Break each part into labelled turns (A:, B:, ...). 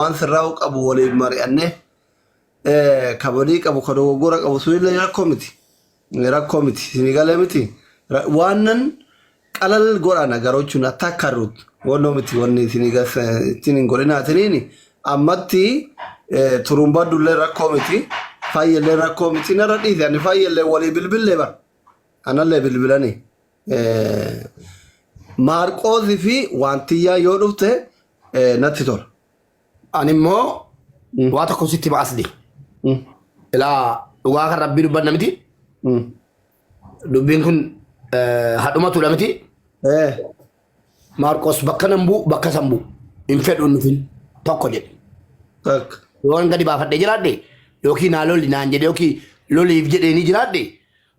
A: Waan sirraa'uu qabu waliin mari'annee ka badii qabu ka dogoggora qabu sunillee rakkoo miti. Rakkoo miti. Isinii galee miti. Waan nan qalal godha nagarochuun attakkarruut wannoo miti wanni isinii ittiin hin godhinaatiniin ammatti turumbadullee rakkoo miti. Fayyellee rakkoo miti. Narra dhiise ani fayyellee walii bilbillee bara. Anallee bilbilanii. Maarqoosii fi waantiyyaa yoo dhufte natti tola.
B: Ani immoo waa tokko sitti hima asli. Ilaa dhugaa kan rabbii dubbanna miti. Dubbiin kun hadhumatuudha miti. Maarqos bakka nan bu'u bakka san bu'u. Hin fedhu hin dhufin tokko jedhe.
A: Takka.
B: Yoon gadi baafadhee jiraadhe yookiin naa loli naan jedhe yookiin loliif jedhee ni jiraadhe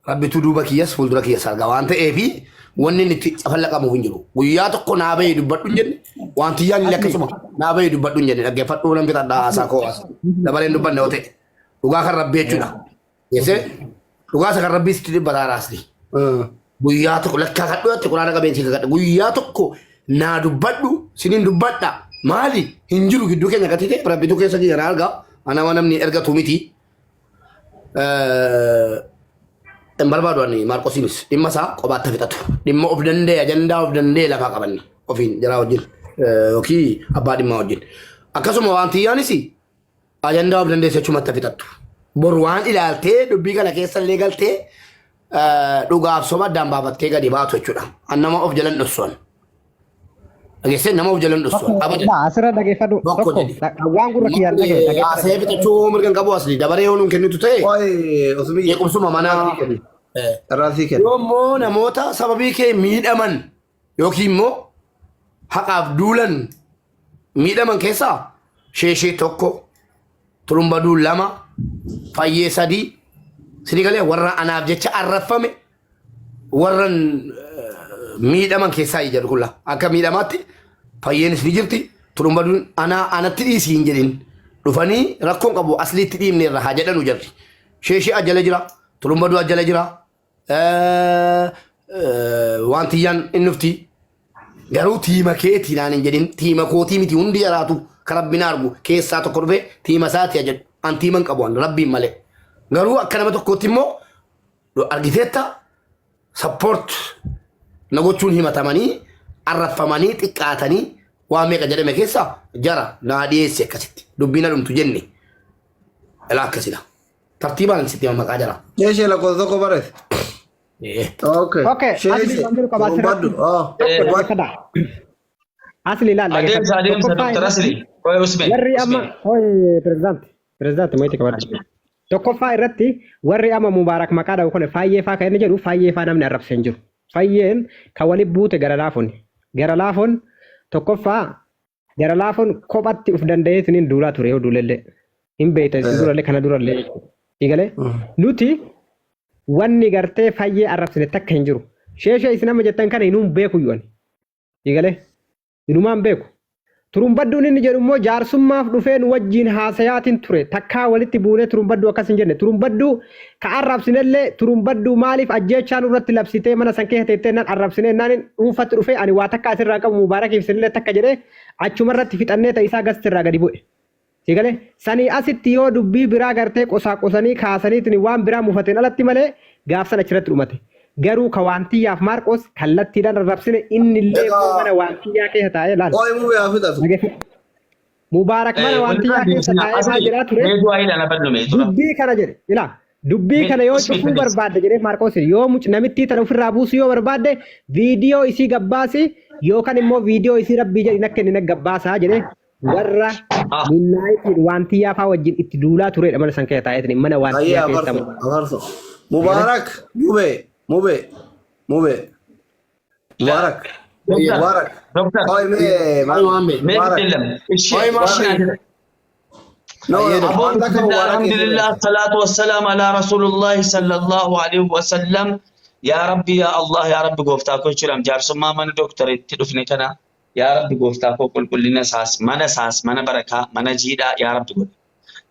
B: Rabbitu duuba kiyyas fuuldura kiyyas arga waan ta'eefi wanni inni itti cafallaqamuuf hin jiru. Guyyaa tokko naa bahee dubbadhu hin jenne waan tiyyaan illee akkasuma naa bahee dubbadhu hin jenne dhaggeeffadhuu nan fixadha haasaa koo haasa. Dabareen dubbanne yoo ta'e dhugaa kan rabbii jechuudha. Geessee dhugaa isa kan rabbii sitti dubbataa raasni. Guyyaa tokko lakkaa kadhu jetti quraana qabeen si kakadha. Guyyaa tokko naa dubbadhu sinin dubbadha. Maali hin jiru gidduu keenya gatii ta'e rabbitu keessa kiyya na arga. Anama namni ergatu miti. Hin barbaadu ani Maarqosiinis dhimma isaa kophaatti fixatu. Dhimma of danda'e ajandaa of danda'e lafaa qabanna ofiin jaraa wajjin yookiin abbaa dhimmaa wajjin. Akkasuma waan tiyyaanis ajandaa of dandeesse achumatti fixattu. Bor waan ilaaltee dubbii kana keessa illee galtee dhugaaf soba addaan baafattee gadi baatu jechuudha. An nama of jalan dhossuan. Dhageessee nama of jalan dhossuan. Abadan.
C: Laa asirra dhageeffadhu
B: Tokko
C: tokko
B: jedhi.
C: waan gurra kiyyaan dhagaye dhageeffadhu.
B: Haasa'ee fixachuu mirga hin qabu asli dabaree yoo nuun kennitu ta'e
A: Qoy osumiyye.
B: jeequmsuma mana.
A: Carraa sii kenna. Carraa sii kenna.
B: Yoo immoo namoota sababii kee miidhaman yookiin immoo haqaaf duulan miidhaman keessaa sheeshee tokko turumbaduu lama fayyee sadii sinii galee warra anaaf jecha arraffame warran miidhaman keessaa jedhu kulla akka miidhamaatti fayyeenis ni jirti turumbaduun anaa anatti dhiisii hin jedhin dhufanii rakkoon qabu asliitti dhiibne irra haa jedhanu jarri sheeshee ajjala jira turumbaduu ajjala jira waan tiyyaan hin dhufti garuu tiima keetii naan hin jedhin tiima kootii miti hundi jaraatu kan rabbiin argu keessaa tokko dhufe tiima isaati haa jedhu an tiima hin qabu an rabbiin malee garuu akka nama tokkootti immoo Argiteetta support na gochuun himatamanii arraffamanii xiqqaatanii waan meeqa jedhame keessa jara naa dhiyeessi akkasitti dubbiin adumtu jenne ilaa akkasidha. Tartiibaan sitti hima maqaa jara.
A: Sheeshee lakkoofsa tokko bareesse.
C: Okay.
A: Okay.
C: Asli
A: Sheeshee.
C: waan jiru qaba asirratti.
A: Dubbadhu. Oh.
C: Tokko
A: Dubbadhu.
C: dhaggeeffadha. Asli ilaal
D: Adeemsa
C: dhaggeeffadha.
D: adeemsa
C: Tokkoffaa
D: Dr.
C: irratti
D: Asli. Qoy Usmeen.
C: warri amma
D: Usmeen.
C: hooy pirezidaanti pirezidaanti mayitii qabadhu. Tokkoffaa irratti warri amma Mubaarak maqaa dha'u kun faayyee faa kan inni jedhu faayyee faa namni arrabse hin jiru. Fayyeen kan wali buute gara laafoon. Gara laafoon tokkoffaa gara laafoon kophatti uf danda'ee siniin duulaa ture yoo duulellee. Hin beektan isin durallee kana durallee jechuudha. Eegalee nuti wanni gartee fayyee arrabsine takka hin jiru. Sheeshee isin amma jettan kana hinuun beeku iyyuu ani. Eegalee Inumaan beeku. Turumbadduun inni jedhu immoo jaarsummaaf dhufee nu wajjiin haasayaatiin ture. Takkaa walitti buunee turumbadduu akkas hin jenne. Turumbadduu ka arrabsinellee turumbadduu maaliif ajjeechaa nurratti labsitee mana san keessa teettee nan arrabsinee naan dhuunfatti dhufee ani waa takka asirraa qabu mubaarakiif isinillee takka jedhee achumarratti fixannee ta isaa gastirraa gadi bu'e. Si galee? Sanii asitti yoo dubbii biraa gartee qosaa qosanii kaasaniitiin waan biraa mufateen alatti malee gaafsan achirratti dhumate. Garuu ka Waantiyyaaf Maarqos kallattiidhaan arrabsine innillee immoo
A: Egaa
C: mana Waantiyyaa keessa taa'ee laal.
A: qoy mubee haa fixatu.
C: Dhageeffadhu. Mubaarak mana
D: Walirraa
C: Waantiyyaa keessa
D: deebisina.
C: taa'ee maal
D: Asli
C: jedhaa ture?
D: mee du'aa ilaalaa badnume dura.
C: Dubbii kana jedhe. Ilaa dubbii
D: Mee
C: kana yoo
D: Usmee
C: cufuu
D: fedhees.
C: barbaadde jedhee Maarqos yoo namittii tana ofirraa buusuu yoo barbaadde viidiyoo isii gabbaasi yookaan immoo viidiyoo isii rabbii jedhi nakka inni gabbaasaa jedhee warra
D: Ah,
C: munnaayitiin waantiyyaa faa wajjin itti duulaa turedha mana san keessa taa'eetiin mana
A: Ayyee
C: waantiyyaa keessa
A: afarso afarso. Mubaarak mubee mubee mubee Mubaarak
D: Doktar,
A: Mubaarak.
D: doktar,
A: Qoy mee
B: Qoy waan bee.
D: mee
A: Mubaarak.
D: giddeellam. Ishee,
B: Qoy waan
D: ishee
B: bee.
A: No
B: Ayyee
A: no
B: doktar.
D: Aboo
A: waan takka
D: bismillah
A: Mubaarak
D: alhamdulillah salatu wassalam ala rasuulullahi sallallahu alaihi wasallam yaa rabbi yaa Allah yaa rabbi gooftaa koo jechuudhaan jaarsummaa mana doktaritti dhufne kana Yaa Rabbi gooftaa koo qulqullina isaas mana isaas mana barakaa mana jiidhaa yaa Rabbi godhi.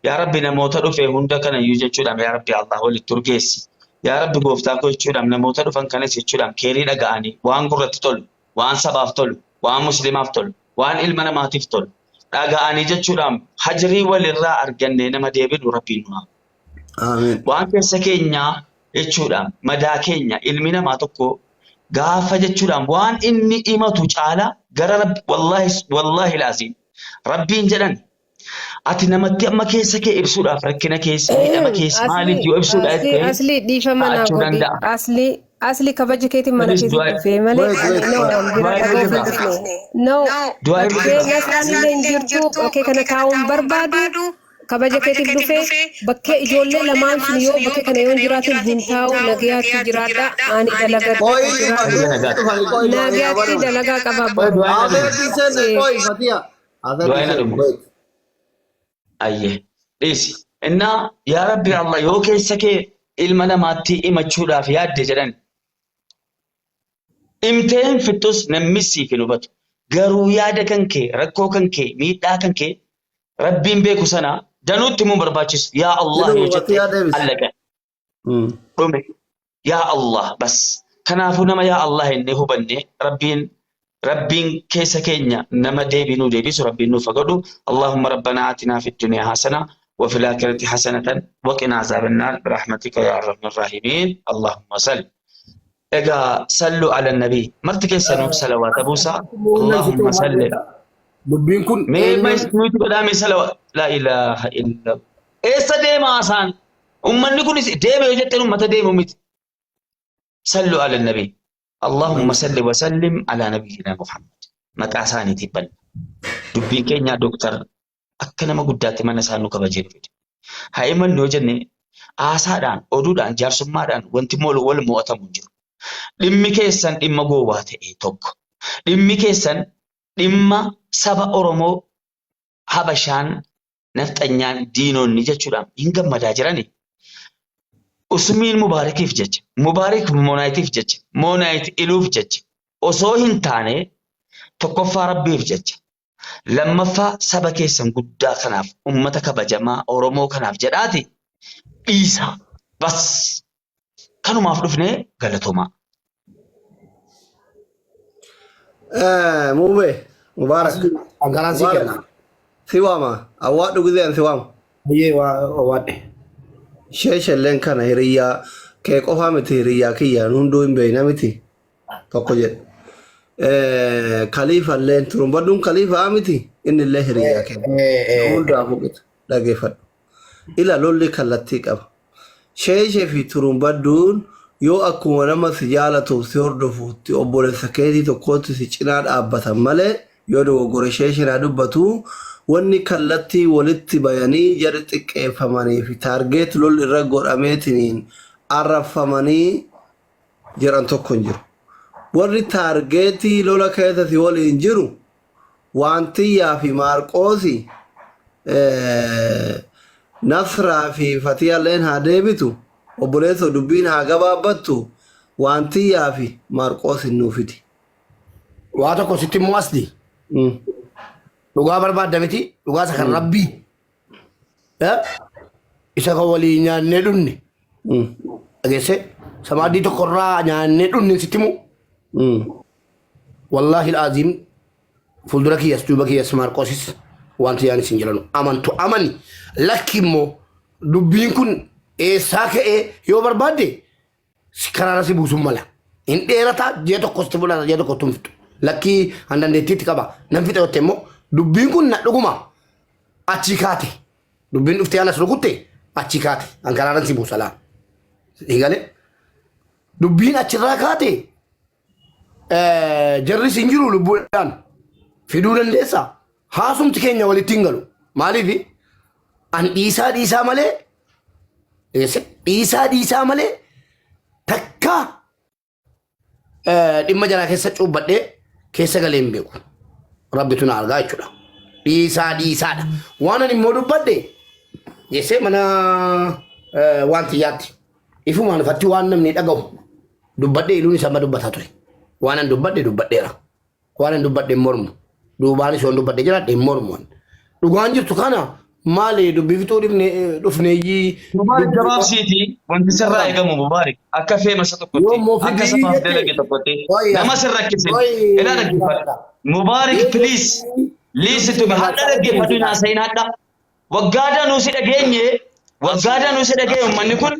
D: Yaa Rabbi namoota dhufe hunda kanayyuu jechuudhaan yaa Rabbi Allah walitti urgeessi. Yaa Rabbi gooftaa koo jechuudhaan namoota dhufan kanas jechuudhaan keerii dhaga'anii waan gurratti tolu, waan sabaaf tolu, waan muslimaaf tolu, waan ilma namaatiif tolu. Dhaga'anii jechuudhaan hajrii walirraa argannee nama deebinu Rabbiin nu haa.
A: Amiin.
D: Waan keessa keenyaa jechuudhaan madaa keenya ilmi namaa tokko gaafa jechuudhaan waan inni himatu caala gara Rabbi, wallaahi wallaahi laasiin Rabbiin jedhan ati namatti amma keessa kee ibsuudhaaf rakkina keessa miidhama keessa maaliif
E: Asli
D: yoo ibsuudha
E: asli
D: jettee
E: asli dhiifama naa
D: ta'achuu
E: godhi.
D: danda'a.
E: Asli asli kabaja keetiin mana
D: Please
E: keessa
D: du'aa
E: dhufee malee
A: Wait,
E: ani
A: wait.
E: no waan bira
D: Du'aa
E: dhaga'uuf hin
D: irra
E: dhufne. No
D: Du'aa irra
E: bakkee
D: jira.
E: nasraan illee hin jirtu bakkee kana taa'uun barbaadu kabaja keetiif dhufee bakkee ijoollee lamaan sun yoo bakkee kana yoo hin jiraatin hin taa'u nagayaatti jiraadha ani dalagadha
A: Qoy
E: jiraadha
D: Biyya nagaatti.
A: dhufani qoy du'aa irraa
E: nagayaatti
A: barame.
E: dalagaa qaba
D: Qoy
E: boru.
D: du'aa irra
A: Afeetti
D: dhumu.
A: seenne qoy Fatiya.
D: Du'aa
A: Afeetti
D: irra
A: seenne
D: dhumu.
A: wait.
D: Ayyee. Dhiisi. Innaa yaa Rabbi Allah yoo keessa kee ilma namaatti himachuudhaaf yaadde jedhan himtee hin fixxus namni siif hin hubatu. Garuu yaada kan kee, rakkoo kan kee, miidhaa kan kee Rabbiin beeku sana danuutti himuu barbaachisu. Yaa Allah
A: Jedhu
D: yoo jette
A: Fatiyaa deebisi.
D: allaqa. Dhume. Yaa Allah bas. Kanaafuu nama yaa Allah inni hubanne Rabbiin keessa keenya nama deebinuu deebisu Rabbiin nuuf haa godhu. Allahumma rabbanaa atinaa fid dunyaa hasana wa fil aakhirati hasanatan wa qinaa azaaban naar birahmatika yaa arhamar raahimiin. Allahumma salli. Egaa sallu ala nabii marti keessanuu salawaata buusaa. Allahumma salli.
B: Dubbiin kun
D: Mee
B: eenyuun
D: nuti godhaa mee salawa laa ilaaha illa. Eessa deema haasaan? Ummanni kunis deema yoo jettan ummata deemu miti. Sallu ala nabii. Allahumma salli wa sallim ala nabiyyina Muhammad. Maqaa isaaniitiin banna. Dubbiin keenya dooktar akka nama guddaatti mana isaa nu kabajee nu fide. Haa imallu yoo jenne haasaadhaan, oduudhaan, jaarsummaadhaan wanti wal mo'atamu hin jiru. Dhimmi keessan dhimma gowwaa ta'e tokko. Dhimmi keessan dhimma saba Oromoo Habashaan nafxanyaan diinonni jechuudhaan hin gammadaa jirani. Usmiin Mubaarakiif jecha, Mubaarak Moonaayitiif jecha, Moonaayit Iluuf jecha osoo hin taane tokkoffaa Rabbiif jecha, lammaffaa saba keessan guddaa kanaaf, ummata kabajamaa Oromoo kanaaf jedhaati dhiisaa. Bas kanumaaf dhufnee galatoomaa.
A: Muumee Mubaarak.
B: Angaraan sii
A: Mubaarak.
B: kenna.
A: Si waama. Awwaadhu gizeen si waama.
B: Baay'ee waadhe.
A: Sheeshelleen kana hiriyyaa kee qofaa miti hiriyyaa kiyyaan hunduu hin beekna miti. Tokko jedhe. Kaliifalleen turumbadhuun kaliifaa miti innillee hiriyyaa kenna. Hundaafuu qixa dhageeffadhu. Ila lolli kallattii qaba. Sheeshee fi turumbadduun yoo akkuma nama si jaalatuuf si hordofuutti obboleessa keetii tokkootti si cinaa dhaabbatan malee yoo dogoggore sheesheen haa dubbatu wanni kallattii walitti bayanii jarri xiqqeeffamanii fi target lolli irra godhameetiniin arrabfamanii jedhan tokko hin jiru. Warri targetii lola keessa si waliin jiru Waantiyyaa fi Maarqoosi Nasraa fi Fatiyaalleen haa deebitu obboleessoo dubbiin haa gabaabbattu Waantiyyaa fi Maarqoosin nuu fidi.
B: Waa tokko sitti immoo asli. Dhugaa barbaadda miti. Dhugaa isa kan Rabbii. Isa kan walii nyaannee dhunne. Dhageesse samaadii tokkorraa nyaannee dhunne sitti himu. Wallaahi alaaziim fuuldura kiyyas duuba kiyyas Maarqoosis wanti yaan isin jedhanu amantu amani lakki immoo dubbiin kun eessaa ka'ee yoo barbaadde karaarra si buusuun mala. Hin dheerata ji'a tokko sitti fudhata ji'a tokko tun fixu. Lakkii an dandeettiitti qaba nan fixa yotte immoo dubbiin kun na dhuguma achii kaate dubbiin dhuftee anas rukutte achii kaate an karaarran si buusa laa. Eegale dubbiin achirraa kaate jarris hin jiru lubbuudhaan fiduu dandeessa. Haasumti keenya walitti hin galu. Maaliif an dhiisaa dhiisaa malee dhiisaa dhiisaa malee takka dhimma jaraa keessa cuubbadhee keessa galee hin beeku. Rabbitu na argaa jechuudha. Dhiisaa dhiisaadha. Waan ani immoo dubbadhe geessee mana waan xiyyaatti. Ifumaan ifatti waan namni dhagahu dubbadhe iluun isa amma dubbataa ture. Waan an dubbadhe dubbadheera. Waan an dubbadhe hin mormu. Duubaanis waan dubbadhe jiraadhe hin mormu. Dhugaan jirtu kana maali dubbii fixuu dhufneeyyii.
D: Mubaarik gabaabsiiti wanti sirraa eegamu Mubaarik akka feemasa tokkotti
B: Yoo immoo
D: akka
B: fidii
D: sabaaf
B: jette
D: dalage tokkotti
B: Wayya.
D: nama sin rakkisin
B: Wayya.
D: ilaa dhaggeeffadhu. Mubaarik please. Listen to me. Hadha dhaggeeffadhu hin haasayin hadha. Waggaa danuu si dhageenye, waggaa danuu si dhageenye uummanni kun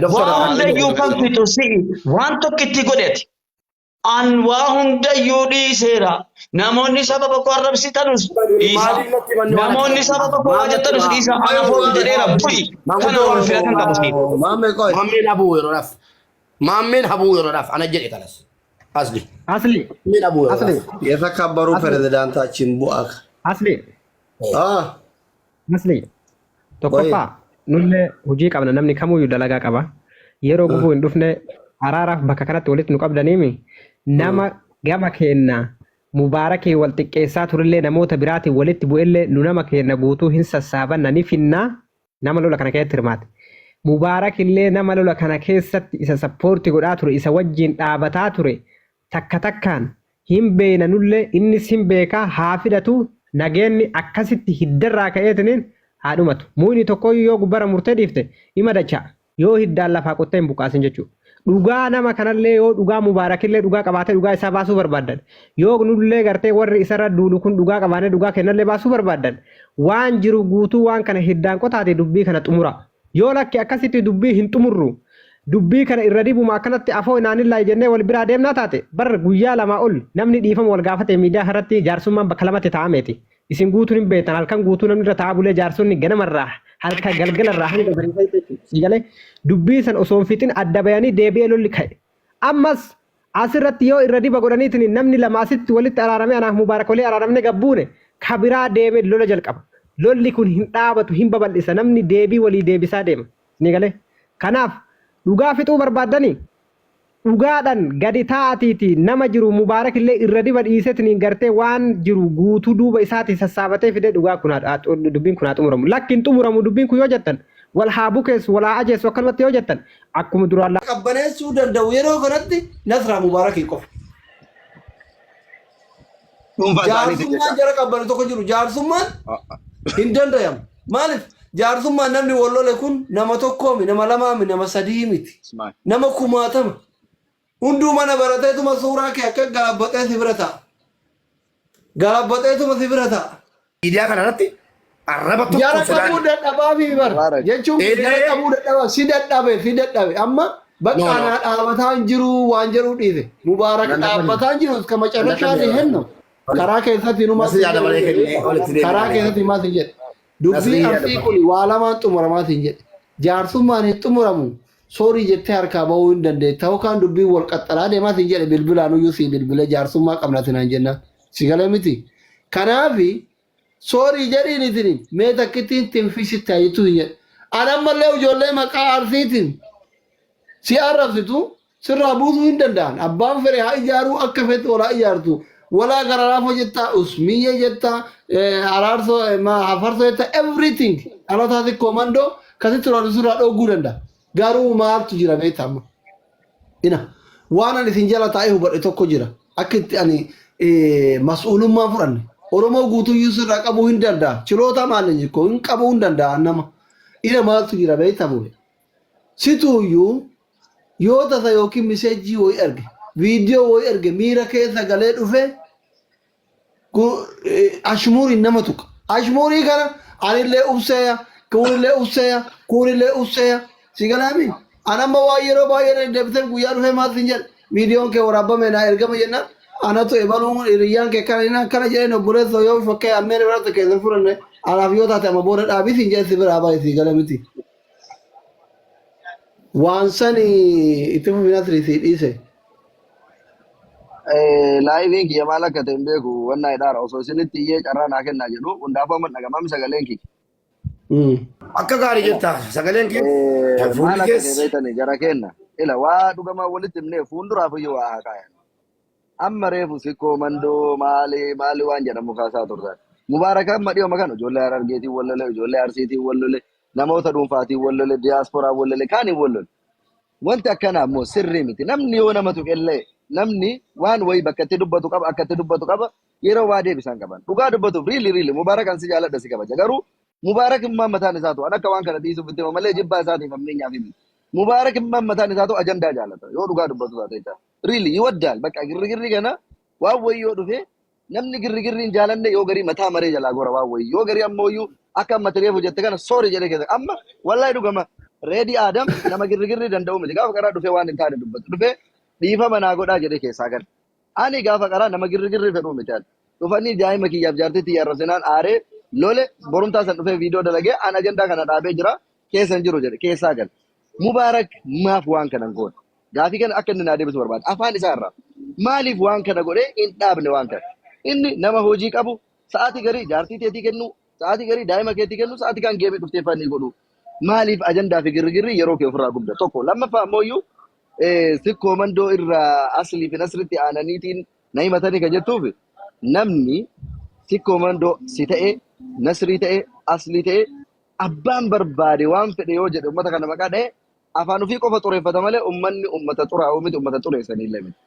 B: Doktor
D: waa hundayyuu kan fixu si'i waan tokkitti godhate. An waa hundayyuu dhiiseera. Namoonni sababa koo arrabsitanus dhiisa. Namoonni sababa koo waa jettanus dhiisa. Ana foon jedheera bu'i. Kana ol filatan qabu si'i.
A: Maammee qoy.
B: Maammeen habuu yeroodhaaf. Maammeen habuu yeroodhaaf ana jedhe kanas. Asli.
C: Asli.
B: Maammeen habuu
C: Asli.
B: yeroodhaaf.
A: የተከበሩ ፕሬዝዳንታችን bu'aa.
C: Asli.
A: Ah,
C: Asli. Tokkoffaa nullee hojii qabna, namni kamuyyuu dalagaa qaba. Yeroo gufuu hin dhufne araaraaf bakka kanatti walitti nu qabdaniimi nama gama keenna Mubaarakii wal xiqqeessaa turellee, namoota biraatiin walitti bu'ellee, nu nama keenna guutuu hin sassaabanna, ni finnaa nama lola kana keessatti hirmaate. Mubaarak illee nama lola kana keessatti isa support godhaa ture, isa wajjin dhaabataa ture takka takkaan hin beeyna, nullee innis hin beekaa, haa fidatu. Nageenni akkasitti hiddarraa ka'eetiniin haa dhumatu. Muyni tokkoyyuu yoo gubbara murtee dhiifte ima dacha'a. Yoo hiddaan lafaa qottee hin buqqaasin jechuudha. Dhugaa nama kanallee, yoo dhugaa Mubaarakillee dhugaa qabaatee dhugaa isaa baasuu barbaaddan, yoo nullee gartee warri isarra duulu kun dhugaa qabaatee dhugaa kennallee baasuu barbaaddan, waan jiru guutuu waan kana hiddaan qotaate dubbii kana xumura. Yoo lakki akkasitti dubbii hin xumurru, dubbii kana irra dibuma akkanatti afoo inaanillaa jennee wal biraa deemnaa taate, bar guyyaa 2 ol namni dhiifama wal gaafate miidiyaa irratti jaarsummaan bakka lamatti taa'ameeti. Isin guutuun hin beektan, halkan guutuu namni irra taa'aa bulee jaarsonni ganamarraa halkan galgalarraa hanga bariisaa jechuudha. Si galee dubbii san osoo hin fixin adda bayanii deebi'ee lolli ka'e. Ammas asirratti yoo irra diba godhaniitiin namni lama asitti walitti araaramee, anaaf Mubaarak walii araaramne gabbuune, ka biraa deemee lola jalqaba. Lolli kun hin dhaabatu, hin babal'isa, namni deebii walii deebisaa deema. Ni galee. Kanaaf dhugaa fixuu barbaaddanii dhugaadhaan gadi taa'atiiti nama jiru Mubaarak illee irra diba dhiiseetiin gartee waan jiru guutuu duuba isaatii sassaabatee fidee dhugaa kun dubbiin kun haa xumuramu. Lakki hin xumuramu dubbiin kun yoo jettan, wal haa bukeessu, wal haa ajeessu akkanumatti yoo jettan, akkuma duraan
A: qabbaneessuu danda'u yeroo kanatti Nasraa Mubaarakii qofa.
F: Dhuunfaa isaaniitiin
A: Jaarsummaan
F: jecha.
A: jara qabbanu tokko jiru. Jaarsummaan hin dandayamu. Maaliif? Jaarsummaan namni wal lole kun nama tokkoomi, nama lamaami, nama sadii miti. Nama kumaatama. Hunduu mana barateetuma suuraa kee akka galaabbaxee si bira taa'a. Galaabbaxeetuma si bira taa'a.
B: Miidiyaa kana irratti arraba tokko
A: Jara
B: sodaan.
A: qabuu dadhabaa fi bar.
F: Mubaarak.
A: Jechuun jara qabuu dadhabaa si dadhabe, si dadhabe. Amma bakka
B: No, no.
A: anaa dhaabataa hin jiru waan jedhu dhiise. Mubaarak dhaabbataa hin jiru iska macarrashaa ni hennu. Karaa keessatti numaa
B: Nasri yaada malee kennee walitti deebiin.
A: Karaa keessatti himaa siin jedhe. Dubbii
B: Nasri yaada
A: Arsii
B: malee.
A: kun waa lamaan xumuramaa siin jedhe. Jaarsummaan hin xumuramu. Sorry jettee harkaa bahuu hin dandeetta. Yookaan dubbiin wal qaxxalaa deemaa siin jedhe, bilbilaan uyyuu sii bilbilee jaarsummaa qabna sinaan jennaan. Si galee miti. Kanaafi sorry jedhiin itiniin mee takkittiin tinfisitti haa jettu siin jedhe. Ani ammallee ijoollee maqaa Arsiitiin si arrabsitu sirraa buusuu hin danda'an. Abbaan fedhe haa ijaaruu, akka feetti walaa ijaartu. Walaa gararaafoo jettaa, usmiyye jettaa, araarsoo, hafarsoo jettaa, everything. Dhalotaa xiqqoo mandoo kasitti turanu sirraa dhogguu danda'a. Garuu maaltu jira beektaa amma? Ina waan ani isin jala taa'ee hubadhe tokko jira. Akka itti ani mas'uulummaa fudhanne. Oromoo guutuyyuu sirraa qabuu hin danda'a. Chiloota maal jikko hin qabuu hin danda'a nama. Ina maaltu jira beektaa bu'e? Situuyyuu yoo tasa yookiin message wayii erge, viidiyoo wayii erge, miira keessa galee dhufe ashmuuriin nama tuqa. Ashmuurii kana anillee ubseeya, kuunillee ubseeya, kuunillee ubseeya. Si galaami? An amma waan yeroo baay'ee deddeebisee guyyaa dhufee maal siin jedhe, viidiyoon kee waraabame naa ergama jennaan, anatu ebaluun hiriyyaan kee kana inni akkana jedheen, obboleessa yoo fakkee ammeen biratti keessa fudhanne anaaf yoo taate amma booda dhaabii siin jedhe, si biraa baay'ee si gala miti. Waan sani itti fufi, Nasri, si dhiise.
F: Liveiin kiyya maal akka ta'e hin beeku, wannaa hidhaara osoo isinitti iyyee carraa naa kennaa jedhu hundaafuu amma dhagamaami sagaleen kiyya.
B: Akka gaarii jetta, sagaleen kee
F: Maal
B: fuulli
F: akka ta'e
B: kees.
F: beektanii jara kenna. Ila waa dhugamaa walitti himnee fuulduraaf iyyuu waa haa kaayan. Amma reefu sikkoo mandoo maali maali waan jedhamu kaasaa turtan. Mubaaraka amma dhiyoo kana ijoollee Harargeetiin wal lole, ijoollee Arsiitiin wal lole, namoota dhuunfaatiin wal lole, diyaasporaan wal lole, kaaniin wal lole. Wanti akkanaa immoo sirrii miti. Namni yoo nama tuqellee namni waan wayii bakka itti dubbatu qaba, akka itti dubbatu qaba, yeroo waa deebisan qaban. Dhugaa dubbatuuf really really Mubaarak an si jaaladha, si kabaja. Garuu Mubaarak immaan mataan isaatu an akka waan kana dhiisuuf itti hima malee jibbaa isaatiif ammeenyaaf himi. Mubaarak immaan mataan isaatu ajandaa jaalata yoo dhugaa dubbatu taate jecha. Really ይወዳል. Bakka girrigirri kana waan wayii yoo dhufe Namni girrigirri hin jaalanne yoo garii mataa maree jalaa gora waan wayii. Yoo garii ammoo iyyuu akka amma reefu jette kana soori jedhee keessa. Amma wallahi dhugama Reedi Aadam nama girrigirri danda'u miti. Gaafa karaa dhufee waan hin taane dubbatu. Dhufee dhiifama naa godhaa jedhee keessaa gala. Ani gaafa qaraa nama girrigirri fedhuu miti ani. Dhufanii daa'ima kiyyaaf jaartii tiyya arrabsinaan aaree lole borumtaa san dhufee viidiyoo dalagee an ajandaa kana dhaabee jira keessa hin jiru jedhe keessaa gale. Mubaarak maaf waan kana hin goone? Gaafii kana akka inni naa deebisu barbaada. Afaan isaa irraa. Maaliif waan kana godhee hin dhaabne waan kana? Inni nama hojii qabu sa'aatii garii jaartii teetii kennu, sa'aatii garii daa'ima keetii kennu, sa'aatii kaan geemii dhuftee fanii godhu. Maaliif ajandaa fi girrigirri yeroo kee ofirraa gubda? Tokko lammaffaa ammoo iyyuu sikkoo mandoo irraa aslii fi nasritti aananiitiin na himatanii kan jettuuf namni sikkoo mandoo si ta'e nasrii ta'e aslii ta'e abbaan barbaade waan fedhe yoo jedhe ummata kana maqaa dha'e afaan ofii qofa xureeffata malee ummanni ummata xuraa'uu miti ummata xureessanii illee miti.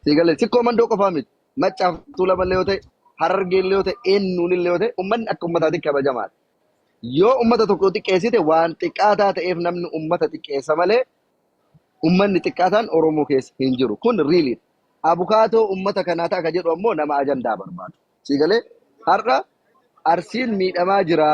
F: Sii galee sikkoo mandoo qofaa miti maccaaf tuulama illee yoo ta'e harargee illee yoo ta'e eenyuun illee yoo ta'e ummanni akka ummataatti kabajamaadha. Yoo ummata tokko xiqqeessite waan xiqqaataa ta'eef namni ummata xiqqeessa malee ummanni xiqqaataan Oromoo keessa hin jiru. Kun riili. Abukaatoo ummata kanaa ta'a ka jedhu ammoo nama ajandaa barbaadu. Sii galee har'a Arsiin miidhamaa jira,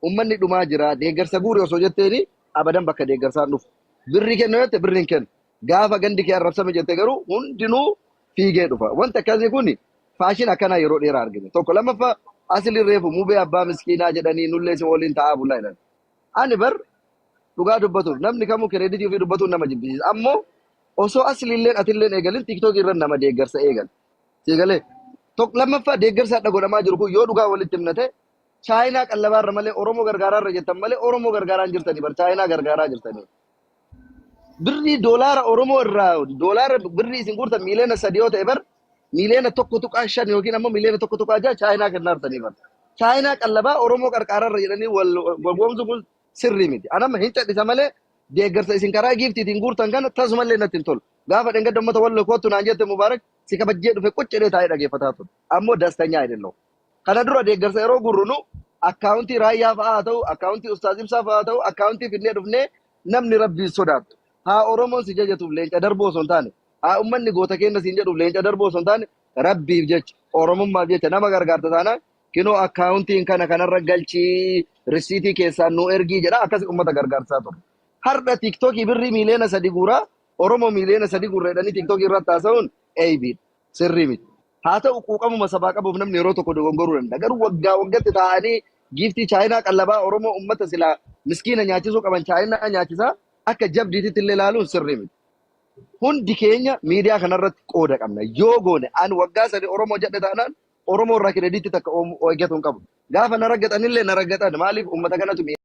F: ummanni dhumaa jira, deeggarsa guuri osoo jetteeni abadan bakka deeggarsaan dhufu. Birrii kennu jette birri hin kennu. Gaafa gandi kee arrabsame jette garuu hundinuu fiigee dhufa. Wanti akkasii kun faashin akkanaa yeroo dheeraa argine. Tokko lammaffaa asli reefu mubee abbaa miskiinaa jedhanii nullee si waliin taa'aa bulaa jedhan. Ani bar dhugaa dubbatuuf namni kamuu kireeditii ofii dubbatuun nama jibbisiisa. Ammoo osoo asliilleen atilleen eegalin tiiktookii irra nama deeggarsa eegal. Eegalee tokko lammaffaa deeggarsa hadha godhamaa jiru kun yoo dhugaa walitti himna ta'e Chaayinaa qallabaarra malee Oromoo gargaaraarra jettan malee Oromoo gargaaraa hin jirtanii bar Chaayinaa gargaaraa jirtanii. Birrii doolaara Oromoo irraa doolaara birrii isin guurtan miiliyoona 3 yoo ta'e bar miiliyoona 1.5 yookiin ammoo miiliyoona 1.6 Chaayinaa kennaa jirtanii bar. Chaayinaa qallabaa Oromoo qarqaararra jedhanii wal gowwoomsu kun sirrii miti. Anamma hin cadhisa malee deeggarsa isin karaa giiftiitiin guurtan kana tasumallee natti hin tolu. Gaafa dheengadda uummata walloo kootu naan jette Mubaarak si kabajjee dhufe quccidee taa'ee dhageeffataa ture. Ammoo dastanyaa አይደለሁም. Kana dura deeggarsa yeroo gurrunu akkaawuntii raayyaa fa'aa haa ta'u, akkaawuntii Ustaaz Ibsaa fa'aa haa ta'u, akkaawuntii finnee dhufnee namni rabbiin sodaattu. Haa Oromoon si jajatuuf leenca darbuu osoo hin taane, haa uummanni goota keenya siin jedhuuf leenca darbuu osoo hin taane, rabbiif jecha, Oromummaaf jecha nama gargaarta taanaan kinoo akkaawuntiin kana kanarra galchii risiitii keessaan nu ergii jedha akkasi uummata gargaarsaa ture. Har'a tiiktookii birrii miiliyoona 3 guuraa Oromoo miiliyoona 3 guurra jedhanii tiiktookii irratti haasa'uun eeyibiidha. Sirrii miti. Haa ta'u quuqamuma sabaa qabuuf namni yeroo tokko dogongoruu danda'a. Garuu waggaa waggatti taa'anii giiftii Chaayinaa qallabaa Oromoo uummata silaa miskiina nyaachisuu qaban Chaayinaa nyaachisaa akka jabdiititti illee ilaaluun sirrii miti. Hundi keenya miidiyaa kanarratti qooda qabna. Yoo goone ani waggaa 3 Oromoo jedhe taanaan Oromoo irraa kireediitti takka eeggatu hin qabu. Gaafa na raggaxanillee na raggaxan maaliif uummata kanatu miidha.